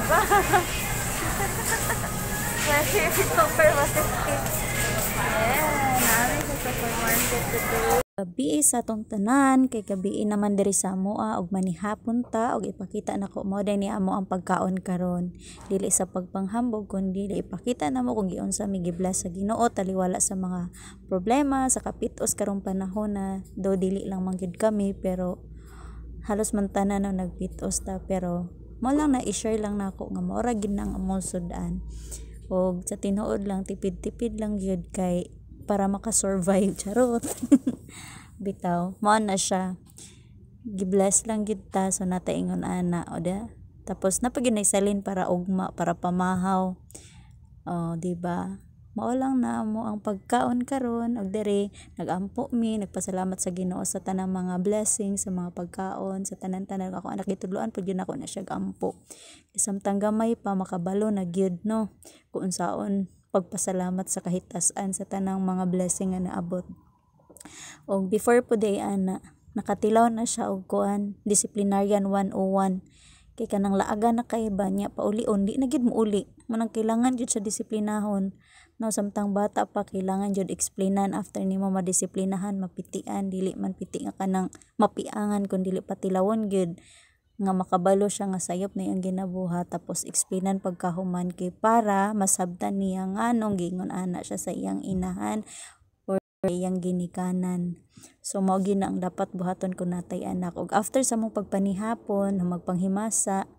Ba? Very supermarket. Yeah, naa mi sa supermarket today. Gabii sa atong tanan, kay gabii naman diri sa amoa ug manihapon ta ug ipakita nako mao diay ni amo ang pagkaon karon. Dili sa pagpanghambog kundi ipakita namo kung giunsa mi gi-bless sa Ginoo taliwala sa mga problema sa kapitos karong panahon na do dili lang man gyud kami, pero halos man tanan no nagpitos ta, pero mao lang na i-share lang nako nga mao ra gyud na ang among sud-an og sa tinuod lang, tipid-tipid lang gyud kay para maka-survive, charot. Bitaw, mao na siya, gi-bless lang gyud ta, so naa tay ingon ana. O da, tapos naa pa gyud salin para ugma, para pamahaw, o di ba? Mao lang na amo ang pagkaon karon. Og diri nagampo mi, nagpasalamat sa Ginoo sa tanang mga blessings, sa mga pagkaon, sa tanan-tanan. Ako anak, gitudloan pud gyud nako na siya ampo samtang gamay pa, makabalo na gyud no kung unsaon pagpasalamat sa kahitasan sa tanang mga blessing nga naabot. Og before po day ana, nakatilaw na siya og kuan, disciplinarian 101, kay kanang laagan na kay ba niya paulion, di na gyud mouli mo nang kailangan gyud siya disiplinahon no. Samtang bata pa, kailangan gyud explainan. After nimo madisiplinahan, mapitian, dili man piti nga kanang mapiangan kun dili patilawon gyud nga makabalo siya nga sayop na iyang ginabuhat. Tapos explainan pagkahuman kay para masabtan niya nganong giingon ana siya sa iyang inahan or iyang ginikanan. So mao gyud na ang dapat buhaton kun naa tay anak. Og after sa among pagpanihapon, magpanghimasa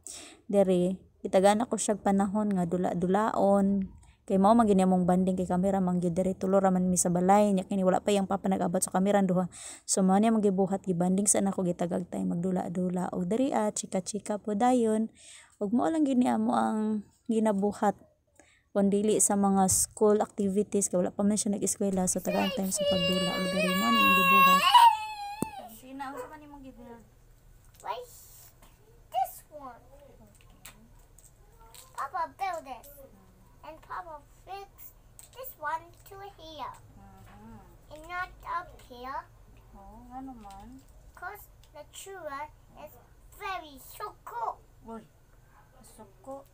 diri, gitagaan ako siya panahon nga dula-dulaon kay mao man gyud ni among bonding, kay kami ra man gyud diri, tulo ra man mi sa balay nya kini wala pa iyang papa nag-abot sa kami ra duha. So mao ni among gibuhat, gibanding sa nako, gitagag time magdula-dula og diri ah, chika-chika po dayon. Ug mao lang gyud ni amo ang ginabuhat kun dili sa mga school activities, kay wala pa man siya nag-eskwela. So tagaan time sa pagdula og diri, mao ni imong gibuhat. Sina, unsa man imong gi-build? Right? This one. Papa build this. And Papa fix this one to here. And not up here. Oh, ano man? 'Cause the true is very so cool. Uy, suko.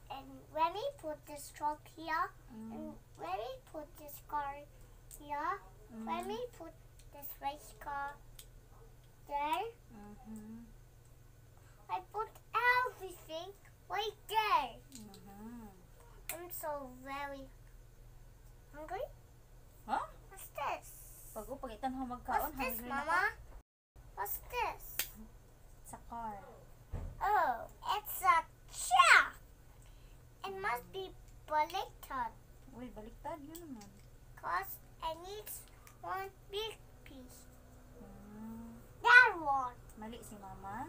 And when we put this truck here, and when we put this car here, when we put this race car there, I put everything right there. I'm so very hungry. Huh? What's this? Pag pagitan ho magkaon, What's this, hungry na ka? Mama? What's this? Sa car. Oh, it's a truck. It must be baliktad Uy, baliktad yun naman. 'cause it needs one big piece. That one. Mali si Mama.